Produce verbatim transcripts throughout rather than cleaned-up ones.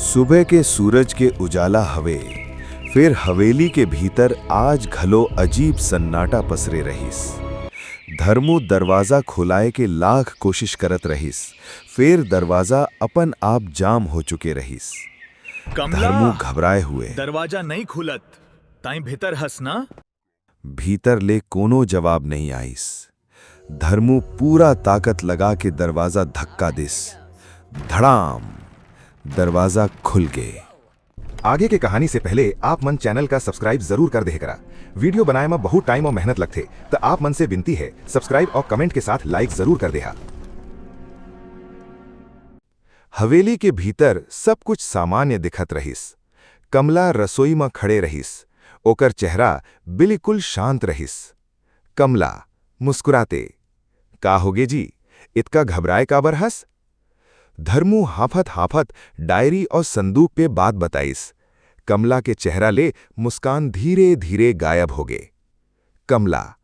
सुबह के सूरज के उजाला हवे, फेर हवेली के भीतर आज घलो अजीब सन्नाटा पसरे रहिस। धर्मू दरवाजा खोलाए के लाख कोशिश करत रहिस, फेर दरवाजा अपन आप जाम हो चुके रहिस। कमला, धर्मू घबराए हुए। दरवाजा नइ खुलत, ताई भीतर हस ना? भीतर ले कोनो जवाब नइ आइस। धर्मू पूरा ताकत लगा के दरवाजा धक्का दिस। धड़ाम! दरवाजा खुल गे। आगे के कहानी से पहले आप मन चैनल का सब्सक्राइब जरूर कर देहे करा। वीडियो बनाए म बहुत टाइम और मेहनत लगथे, त आप मन से विनती है, सब्सक्राइब और कमेंट के साथ लाइक जरूर कर देहा। हवेली के भीतर सब कुछ सामान्य दिखत रहिस। कमला रसोई म खड़े रहिस। ओकर चेहरा बिल्कुल शांत रहिस। कमला, मुस्कुराते, "का होगे जी, इतका घबराए काबर हस?" धर्मू हाफत-हाफत डायरी और संदूक पे बात बताइस। कमला के चेहरा ले मुस्कान धीरे-धीरे गायब होगे। कमला,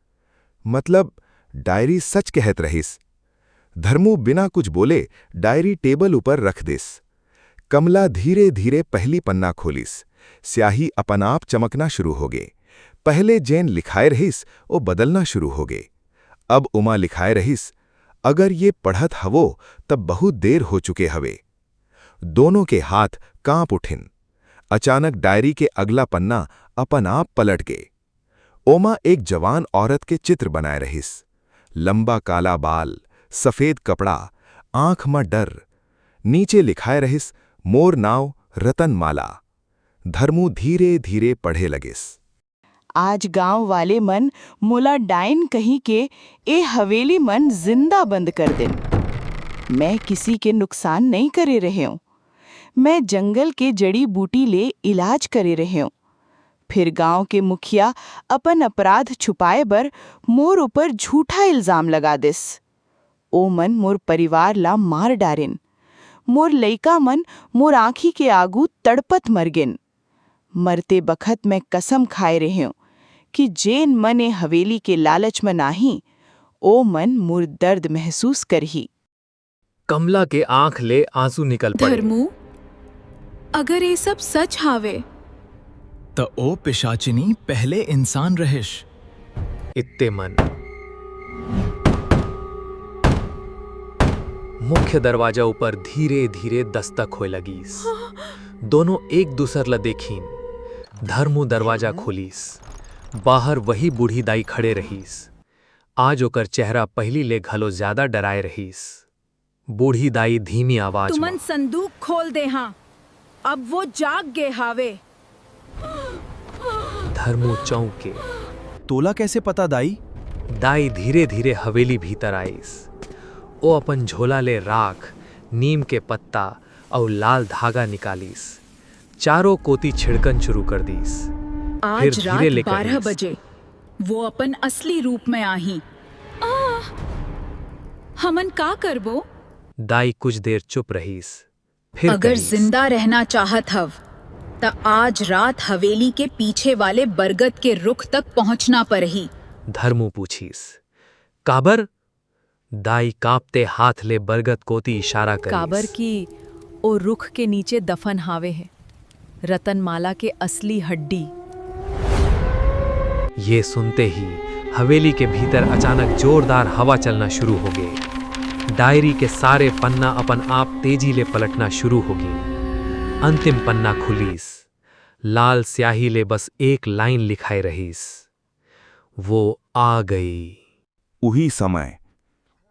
"मतलब, डायरी सच कहत रहिस।" धर्मू बिना कुछ बोले डायरी टेबल ऊपर रख दिस। कमला धीरे-धीरे पहली पन्ना खोलिस। स्याही अपन आप चमकना शुरू होगे। पहले जेन लिखाए रहिस, ओ बदलना शुरू होगे। अब ओमा लिखाए रहिस, "अगर ये पढ़त हवो, तब बहुत देर हो चुके हवे।" दोनों के हाथ कांप उठिन। अचानक डायरी के अगला पन्ना अपन आप पलट गे। ओमा एक जवान औरत के चित्र बनाए रहिस। लंबा काला बाल, सफेद कपड़ा, आंख म डर। नीचे लिखाए रहिस, "मोर नाव रतन माला।" धर्मू धीरे-धीरे पढ़े लगिस। आज गांव वाले मन मोला डायन कही के ए हवेली मन जिंदा बंद कर देन। मैं किसी के नुकसान नइ करे रहेंव। मैं जंगल के जड़ी बूटी ले इलाज करे रहेंव। फिर गांव के मुखिया अपन अपराध छुपाए बर मोर ऊपर झूठा इल्जाम लगा दिस। ओ मन मोर परिवार ला मार डारिन। मोर लइका मन मोर आंखी के आगू तड़पत मर गिन। मरते बखत मैं कसम खाए रहेंव कि जेन मन ए हवेली के लालच म नाहीं, ओ मन मोर दर्द महसूस करही। कमला के आंख ले आंसू निकल पड़े। धर्मू, अगर ये सब सच हावे, त ओ पिशाचिनी पहले इंसान रहिस। इत्ते मन मुख्य दरवाजा ऊपर धीरे-धीरे दस्तक होए लगिस। दोनों एक दूसर ला देखिन। धर्मू दरवाजा खोलिस। बाहर वही बूढ़ी दाई खड़े रहिस। आज ओकर चेहरा पहिली ले घलो ज्यादा डराए रहिस। बूढ़ी दाई धीमी आवाज तुमन म, संदूक खोल दे हां, अब वो जाग गे हावे। धर्मू चौंक के, "तोला कैसे पता, दाई?" दाई धीरे-धीरे हवेली भीतर आइस। ओ अपन झोला ले राख, नीम के पत्ता अउ लाल धागा निकालिस। चारों कोती छिड़कन शुरू कर दीस। आज फिर धीरे रात ले बारह कहिस, बजे वो अपन असली रूप में आही। आ, हमन का करबो? दाई कुछ देर चुप रहिस, फिर अगर कहिस, जिंदा रहना चाहत हव, त आज रात हवेली के पीछे वाले बरगद के रुख तक पहुंचना परही। धर्मू पूछिस, "काबर?" दाई कांपते हाथ ले बरगद कोती इशारा करिस। काबर कि ओ रुख के नीचे दफन हावे हे रतनमाला के असली हड्डी। ये सुनते ही हवेली के भीतर अचानक जोरदार हवा चलना शुरू हो गे। डायरी के सारे पन्ना अपन आप तेजी ले पलटना शुरू हो गे। अंतिम पन्ना खुलिस। लाल स्याही ले बस एक लाइन लिखाए रहिस, "वो आ गई।" उही समय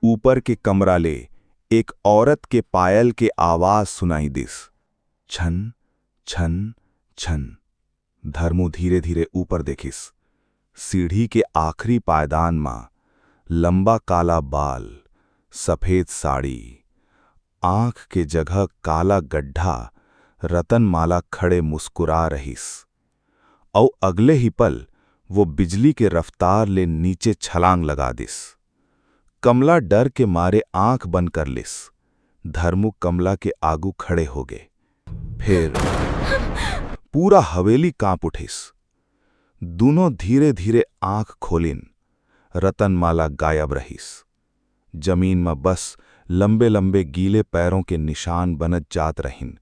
ऊपर के कमरा ले एक औरत के पायल के आवाज सुनाई दिस, छन, छन, छन। धर्मू धीरे-धीरे ऊपर देखिस। सीढ़ी के आखिरी पायदान म लंबा काला बाल, सफेद साड़ी, आंख के जगह काला गड्ढा, रतनमाला खड़े मुस्कुरा रहिस। अउ अगले ही पल वो बिजली के रफ्तार ले नीचे छलांग लगा दिस। कमला डर के मारे आंख बंद कर लिस। धर्मू कमला के आगू खड़े हो गे। फिर पूरा हवेली कांप उठिस। दूनों धीरे-धीरे आंख खोलिन। रतनमाला गायब रहिस। जमीन म बस लंबे-लंबे गीले पैरों के निशान बनत जात रहिन,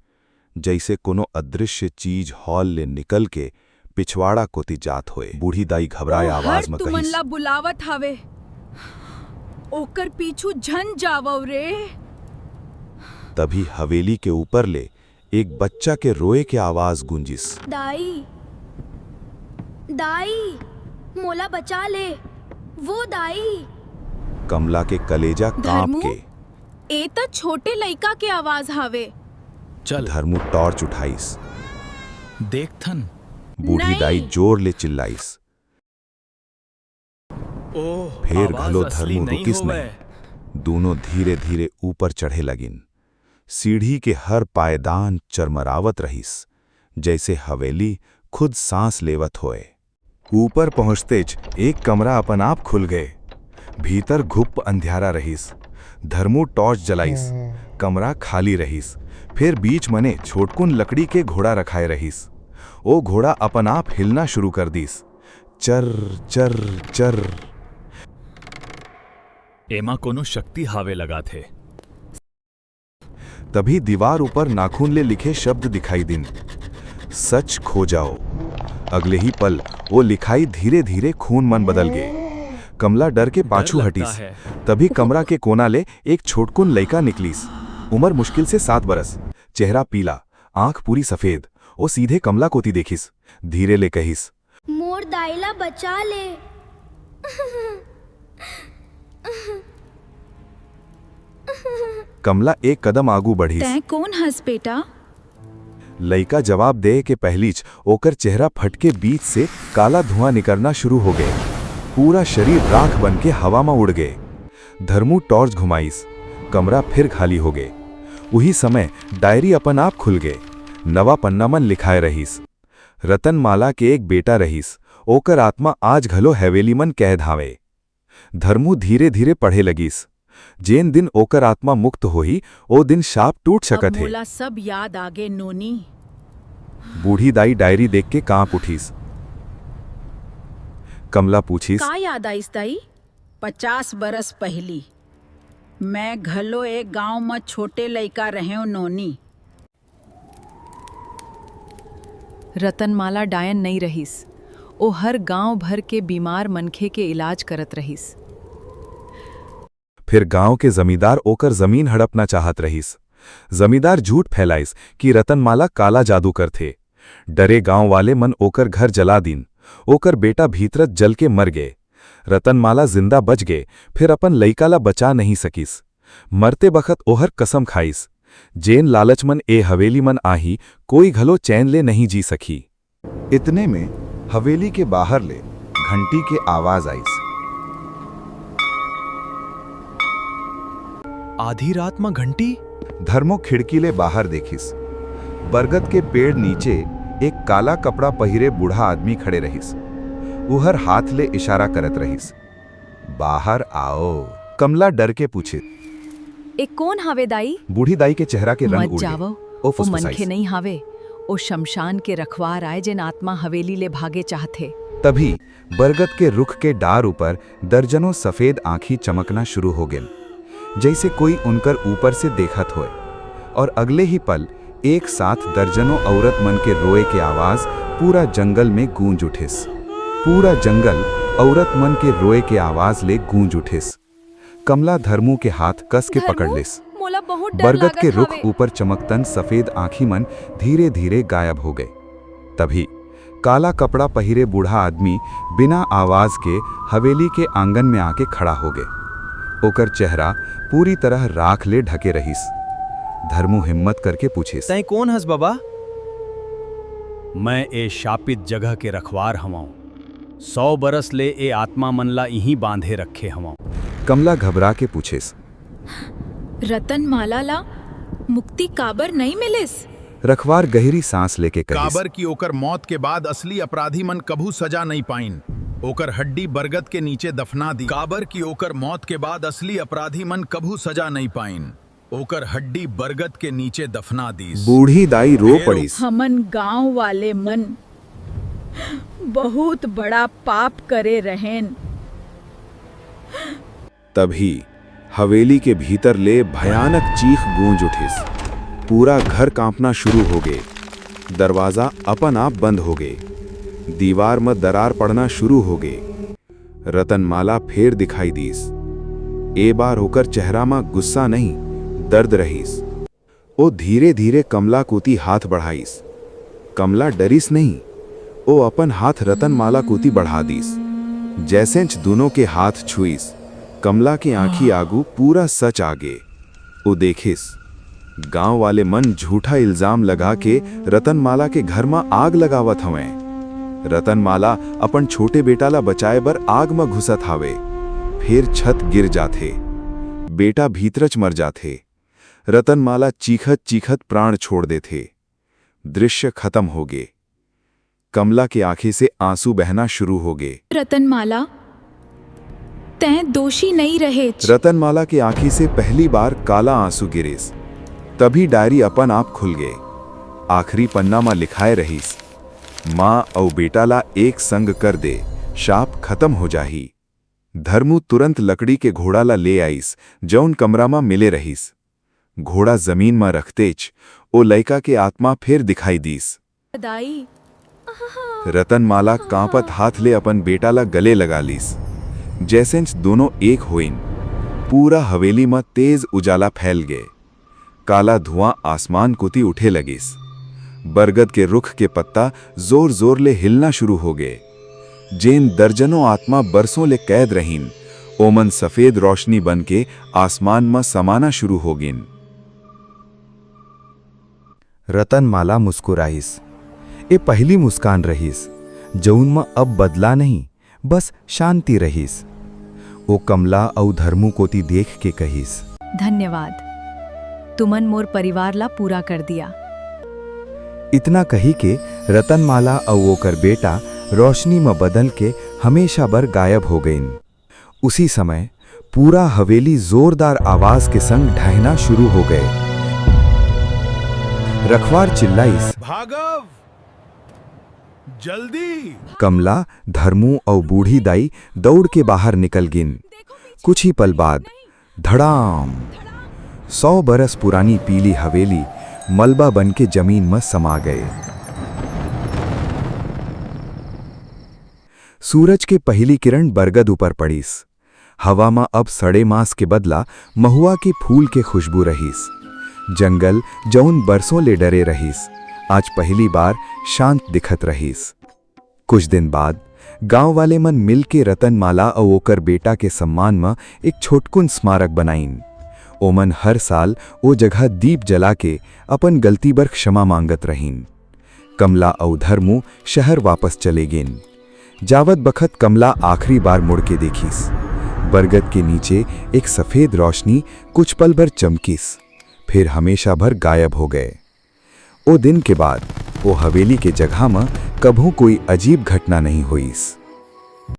जइसे कोनो अदृश्य चीज हॉल ले निकल के पिछवाड़ा कोति जात होय। बूढ़ी दाई घबराए आवाज म कहिस, तुमन ला बुलावत हवे, ओकर पीछू झन जावव रे। तभी हवेली के ऊपर ले एक बच्चा के रोए के आवाज गूंजिस। दाई, दाई, मोला बचा ले, वो दाई। कमला के कलेजा कांप के, ए त छोटे लइका के आवाज हावे। चल। धर्मू टॉर्च उठाइस। देखथन। बूढ़ी दाई जोर ले चिल्लाइस। फेर घलो धर्मू रुकिस नहीं। दूनों धीरे-धीरे ऊपर चढ़े लगिन। सीढ़ी के हर पायदान चरमरावत रहिस, जइसे हवेली खुद सांस लेवत होय। ऊपर पहुंचतेच एक कमरा अपन आप खुल गए। भीतर घुप्प अंधियारा रहिस। धर्मू टॉर्च जलाइस। कमरा खाली रहिस। फेर बीच मने छोटकुन लकड़ी के घोड़ा रखाए रहिस। ओ घोड़ा अपन आप हिलना शुरू कर दिस। चर, चर, चर। एमा कोनो शक्ति हावे लगाथे। तभी दीवार ऊपर नाखून ले लिखे शब्द दिखाई दिन, "सच खोजाओ।" अगले ही पल वो लिखाई धीरे-धीरे खून मन बदल गे। कमला डर के पाछू हटिस। तभी कमरा के कोना ले एक छोटकुन लइका निकलिस। उमर मुश्किल से सात बरस, चेहरा पीला, आंख पूरी सफेद। ओ सीधे कमला कोति देखिस, धीरे ले कहिस, मोर दाई ला बचा ले। कमला एक कदम आगू बढ़िस। तैं कोन हस बेटा? लइका जवाब दे के पहिलीच ओकर चेहरा फटके बीच से काला धुआं निकरना शुरू हो गए। पूरा शरीर राख बन के हवा म उड़ गए। धर्मू टॉर्च घुमाइस, कमरा फिर खाली हो गए। उही समय डायरी अपन आप खुल गए। नवा पन्ना मन लिखाए रहिस। रतनमाला के एक बेटा रहिस, ओकर आत्मा आज घलो हवेली मन कैद हावे। धर्मू धीरे-धीरे पढ़े लगिस, "जेन दिन ओकर आत्मा मुक्त होही, ओ दिन शाप टूट सकत हे।" मोला सब याद आगे, नोनी। बूढ़ी दाई डायरी देख के कांप उठिस। कमला पूछिस, का याद आइस दाई? पचास बरस पहिली मैं घलो एक गांव म छोटे लइका रहेंव, नोनी। रतनमाला डायन नइ रहिस। ओ हर गांव भर के बीमार मनखे के इलाज करत रहिस। फिर गांव के जमींदार ओकर जमीन हड़पना चाहत रहिस। जमींदार झूठ फैलाइस कि रतनमाला काला जादू करथे। डरे गांव वाले मन ओकर घर जला दीन। ओकर बेटा भीतरत जल के मर गे। रतनमाला जिंदा बच गे, फिर अपन लइका ला बचा नहीं सकिस। मरते बखत ओहर कसम खाइस, "जेन लालच मन ए हवेली मन आही, कोई घलो चैन ले नहीं जी सकी।" इतने में हवेली के बाहर ले घंटी के आवाज आइस। आधी रात म घंटी? धर्मो खिड़की ले बाहर देखिस। बरगद के पेड़ नीचे एक काला कपड़ा पहिरे बूढ़ा आदमी खड़े रहिस। उहर हाथ ले इशारा करत रहिस। "बाहर आओ।" कमला डर के पूछिस। "ए कोन हावे दाई?" बूढ़ी दाई के चेहरा के रंग उड़ गे। जावव, ओ ओ फुसफुसाइस। मनखे नइ हावे, ओ शमशान के रखवार आय, जेन आत्मा हवेली ले भागे चाहथे। तभी बरगद के रुख के डार ऊपर दर्जनों सफेद आंखी चमकना शुरू हो गेन, जइसे कोई उनकर ऊपर से देखत होय। और अगले ही पल एक साथ दर्जनों औरत मन के रोए के आवाज पूरा जंगल में गूंज उठिस। पूरा जंगल औरत मन के रोए के आवाज ले गूंज उठिस। कमला धर्मू के हाथ कस के पकड़ लिस। बरगद के रुख ऊपर चमकतन सफेद आंखी मन धीरे-धीरे गायब हो गए। तभी काला कपड़ा पहिरे बूढ़ा आदमी बिना आवाज के हवेली के आंगन में आके खड़ा हो गए। ओकर चेहरा पूरी तरह राख ले ढके रहिस। धर्मू हिम्मत करके पूछिस, "तैं कोन हस बबा?" "मैं ए शापित जगह के रखवार हवंव। सौ बरस ले ए आत्मा मन ला इहीं बांधे रखे हवंव।" कमला घबरा के पूछिस, "रतनमाला ला मुक्ति काबर नइ मिलिस?" रखवार गहरी सांस लेके कहिस, "काबर कि ओकर मौत के बाद असली अपराधी मन कभू सजा नइ पाइन। ओकर हड्डी बरगद के नीचे दफना दी। काबर कि ओकर मौत के बाद असली अपराधी मन कभू सजा नइ पाइन। ओकर हड्डी बरगद के नीचे दफना दीस।" बूढ़ी दाई रो पड़िस। "हमन गांव वाले मन बहुत बड़ा पाप करे रहेन।" तभी हवेली के भीतर ले भयानक चीख गूंज उठिस। पूरा घर कांपना शुरू होगे। दरवाजा अपन आप बंद होगे। दीवार म दरार पड़ना शुरू होगे। रतनमाला फेर दिखाई दीस। ए बार ओकर चेहरा म गुस्सा नहीं, दर्द रहिस। ओ धीरे-धीरे कमला कोति हाथ बढ़ाइस। कमला डरिस नहीं, ओ अपन हाथ रतनमाला कोति बढ़ा दीस। जैसेंच दूनों के हाथ छुइस, कमला के आंखी आगू पूरा सच आगे। ओ देखिस, गांव वाले मन झूठा इल्जाम लगा के रतनमाला के घर म आग लगावत हवंय। रतनमाला अपन छोटे बेटा ला बचाए बर आग म घुसत हावे, फेर छत गिर जाथे। बेटा भीतरच मर जाथे। रतनमाला चीखत-चीखत प्राण छोड़ देथे। दृश्य खत्म होगे। कमला के आंखी से आंसू बहना शुरू होगे। रतनमाला, तैं दोषी नइ रहेच। रतनमाला के आंखी से पहली बार काला आंसू गिरिस। तभी डायरी अपन आप खुल गे। आखिरी पन्ना म लिखाए रहिस, "मां अउ बेटा ला एक संग कर दे, शाप खत्म हो जाही।" धर्मू तुरंत लकड़ी के घोड़ा ला ले आइस, जउन कमरा म मिले रहिस। घोड़ा जमीन म रखतेच ओ लइका के आत्मा फेर दिखाई दीस। दाई। रतनमाला कांपत हाथ ले अपन बेटा ला गले लगा लीस। जैसेंच दोनों एक होइन, पूरा हवेली म तेज उजाला फैल गे। काला धुआं आसमान कोति उठे लगिस। बरगद के रुख के पत्ता जोर-जोर ले हिलना शुरू हो गे। जेन दर्जनों आत्मा बरसों ले कैद रहिन, ओमन सफेद रोशनी बन के आसमान म समाना शुरू हो गिन। रतनमाला मुस्कुराइस। ए पहली मुस्कान रहिस, जउन म अब बदला नहीं, बस शांति रहिस। ओ कमला अउ धर्मू कोति देख के कहिस, धन्यवाद, तुमन मोर परिवार ला पूरा कर दिया। इतना कही के रतनमाला अउ ओकर बेटा रोशनी म बदल के हमेशा बर गायब हो गइन। उसी समय पूरा हवेली जोरदार आवाज के संग ढहना शुरू हो गए। रखवार चिल्लाइस, भागव, जल्दी। कमला, धर्मू अउ बूढ़ी दाई दउड़ के बाहर निकल गिन। कुछ ही पल बाद धड़ाम! सौ बरस पुरानी पीली हवेली मलबा बन के जमीन म समा गए। सूरज के पहिली किरण बरगद ऊपर पड़िस। हवा म अब सड़े मांस के बदला महुआ के फूल के खुशबू रहिस। जंगल, जउन बरसों ले डरे रहिस, आज पहिली बार शांत दिखत रहिस। कुछ दिन बाद गांव वाले मन मिल के रतनमाला अउ ओकर बेटा के सम्मान म एक छोटकुन स्मारक बनाइन। ओमन हर साल ओ जगह दीप जला के अपन गलती बर क्षमा मांगत रहिन। कमला अउ धर्मू शहर वापस चले गेन। जावत बखत कमला आखिरी बार मुड़ के देखिस। बरगद के नीचे एक सफेद रोशनी कुछ पल भर चमकिस, फिर हमेशा भर गायब हो गए। ओ दिन के बाद ओ हवेली के जगह म कभू कोई अजीब घटना नहीं होइस।